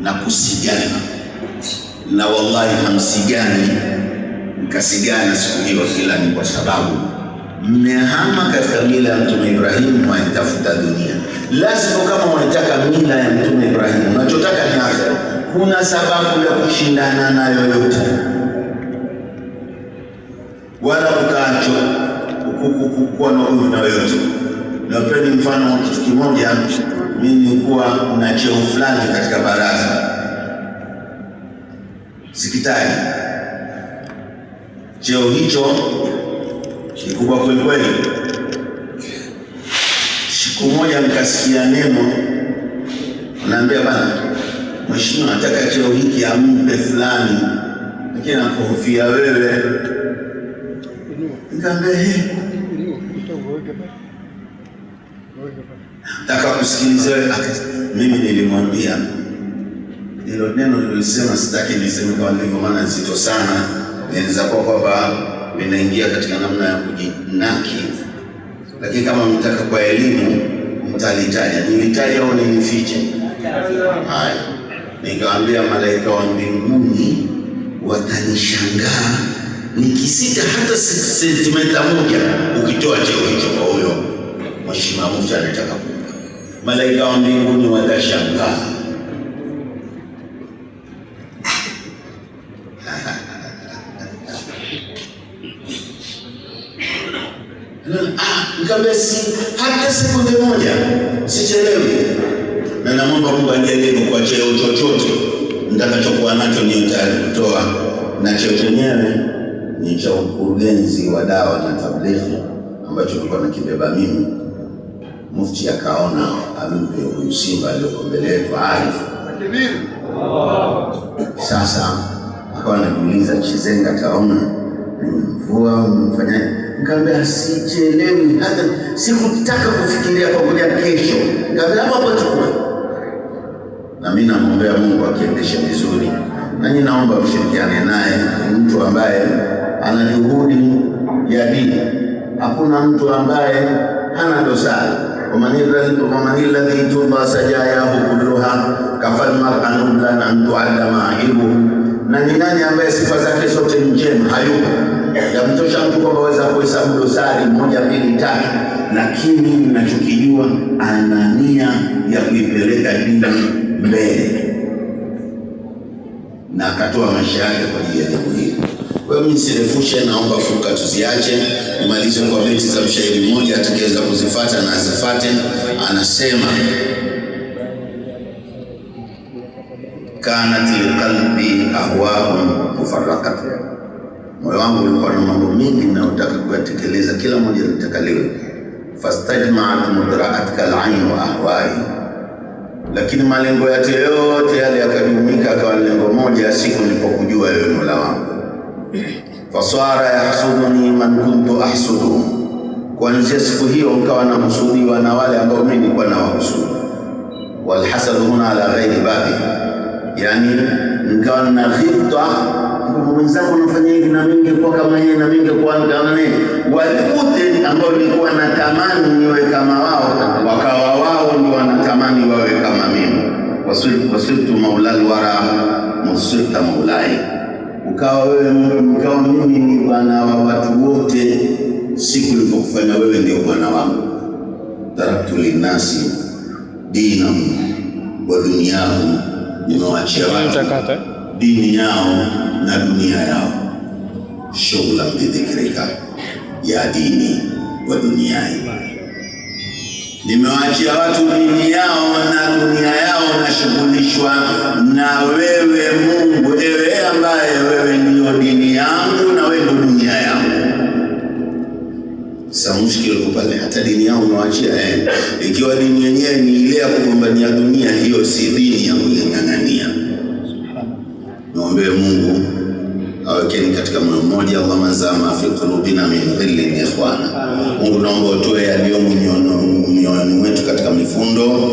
na kusigana, na wallahi hamsigani mkasigana siku hiyo, ila ni kwa sababu mmehama katika mila ya Mtume Ibrahimu, mwaitafuta dunia. Lazima kama unataka mila ya Mtume Ibrahimu, unachotaka ni akhera, kuna sababu ya kushindana na yoyote wala kukaacho kuwa na ugomvi na yoyote. Napeni mfano wa kitu kimoja. Mimi nilikuwa na cheo fulani katika baraza, sikitaji cheo hicho kikubwa kweli kweli. Siku moja nikasikia neno, naambia bana, mheshimiwa, nataka cheo hiki ampe fulani, lakini nakuhofia wewe. Nikamwambia eh, nataka kusikiliza wewe. Mimi nilimwambia hilo neno nilisema, sitaki niseme kama nilivyo, maana nzito sana, inaweza kuwa kwamba linaingia katika namna ya kujinaki, lakini kama mtaka kwa elimu mtalitaja. Nilitaja au nilifiche? Haya, nikawaambia malaika wa mbinguni watanishangaa nikisita hata sentimeta moja ukitoa cheo hicho kwa huyo mheshimiwa mufti anataka kumpa. Malaika wa mbinguni watashangaa. Nikamwambia si hata sekunde moja sichelewi, na namwomba Mungu anijalie kwa cheo chochote nitakachokuwa nacho ni tayari kutoa, na cheo chenyewe ni cha ukurugenzi wa dawa na tablighi ambacho nilikuwa nakibeba mimi. Mufti akaona ampe huyu simba aliyoko mbele yetu Arif. Sasa akawa anajiuliza, Chizenga kaona nimemvua nimemfanyaje? Nikamwambia sichelewi, hata sikutaka kufikiria kwa kuja kesho. Nikamwambia hapo hapo chukua. Na mimi namwombea Mungu akiendeshe vizuri, nanyi naomba mshirikiane naye. Ni mtu ambaye ana juhudi ya dini. Hakuna mtu ambaye hana dosari. Waman alladhi turda sajayahu kulluha kafal mar'a nublan an tu'adda maibuhu, na ni nani ambaye sifa zake zote ni njema? Hayupo. Yamtosha mtu kwamba waweza kuhesabu dosari moja, mbili, tatu, lakini ninachokijua ana nia ya kuipeleka dini mbele na akatoa maisha yake kwa ajili ya jambo hili. Kwa hiyo mimi sirefushe, naomba fuka tuziache, nimalize kwa beti za mshairi mmoja, atakayeweza kuzifuata na azifate. Anasema, kanat liqalbi ahwaun mufarraqat, moyo wangu ulikuwa na mambo mengi ninayotaka kuyatekeleza, kila moja litaka liwe. Fastajmaat mudraatka alain wa ahwai, lakini malengo yake yote yale yakajumuika akawa lengo moja, siku nilipokujua wewe Mola wangu. Fasara yahsuduni man kuntu ahsudu, kuanzia siku hiyo nikawa nahusudiwa na wale ambao mimi nilikuwa nawahusudu. Walhasadu huna ala ghairi babi, yani nikawa na ghibta mwenzangu anafanya hivi na mimi ningekuwa kama yeye, na mimi ningekuwa kama yeye. Wale wote ambao nilikuwa natamani niwe kama wao, wakawa wao ndio wanatamani wawe kama mimi. Wasirtu maula alwara musirta maulai, ukawa wewe, ukawa mimi ni bwana wa watu wote, siku nilipokufanya wewe ndio bwana wangu. Taraktu linnasi dinahum wa dunyahum, nimewachia watu Utakata eh? dini yao na dunia yao. Shughula bidhikrika ya dini wa duniai, nimewaachia watu dini yao na dunia yao, nashughulishwa na wewe Mungu, ewe ambaye wewe ndiyo dini yangu na wewe ndio dunia yangu. Sasa mushkil uko pale, hata dini yao unawaachia eh. Ikiwa dini yenyewe ni ile ya kugombania dunia, hiyo si dini ya kuing'ang'ania. Niombe Mungu awekeni katika moyo mmoja. Allahumma zama fi qulubina min ghillin ikhwana. Mungu naomba utoe yaliyomo mioyoni mwetu katika mifundo.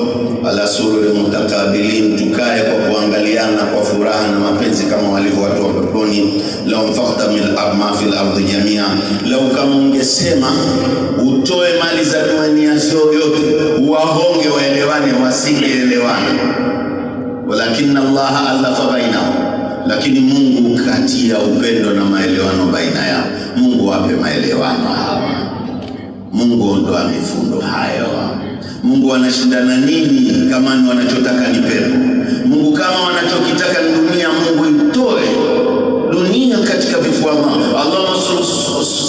Ala sururi mutakabilin, tukae kwa kuangaliana kwa furaha na mapenzi kama walivyo watu wa peponi. Lau anfaqta min ma fil ardi jamia, lau kama ungesema utoe mali za dunia yote, wahonge waelewane, wasingeelewana. Walakin Allaha alafa bainahum, lakini Mungu katia upendo na maelewano baina yao. Mungu wape maelewano hawa. Mungu ondoa mifundo hayo. Mungu wanashindana nini kama ni wanachotaka ni pepo? Mungu kama wanachokitaka ni dunia, Mungu itoe dunia katika vifua vyao. Allahumma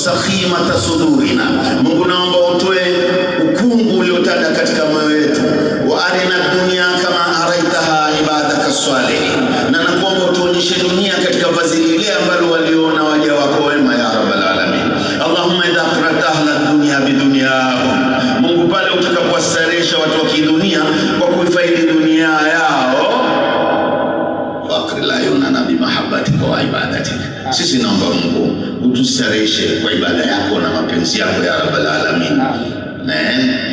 sakhimata sudurina, Mungu naomba utoe ukungu uliotanda katika moyo wetu. Wa arina dunia kama araitaha ibadaka salihin, na nakuomba utuonyeshe dunia katika vazi lile ambalo waliona waja wako wema, ya rabbal alamin. Allahumma idha akhrajta ahla dunya bidunyahum, Mungu pale utakapowastarehesha watu wa kidunia kwa kuifaidi dunia yao, faqri ayunana bimahabbatika wa ibadatika. Sisi naomba Mungu utustareheshe kwa ibada yako na mapenzi yako ya rabbal alamin. Ne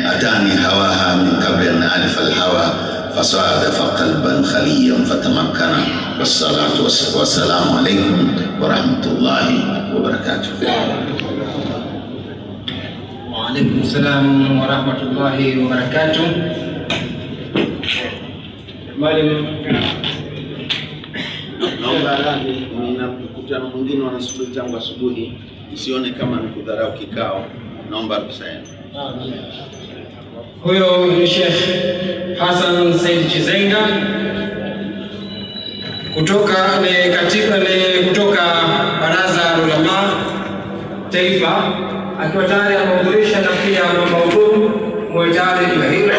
atani hawaha min qabli an alifa alhawa fasadafa qalban khaliyan fatamakkana. Wassalatu wassalamu alaikum wa rahmatullahi wa barakatuh. Waalaikum salam warahmatullahi wabarakatuh. Mwalimu, Naomba radhi, nina mkutano mwingine wanasubiri tangu asubuhi, isione kama ni kudharau kikao. Naomba ruhusa yenu. Huyo ni Sheikh Hassan Said Chizenga kutoka ni katika ni kutoka Baraza la Ulama Taifa, akiwa tayari amehudhurisha na pia anaomba udhuru, muwe tayari juu ya hilo.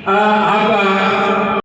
Ah,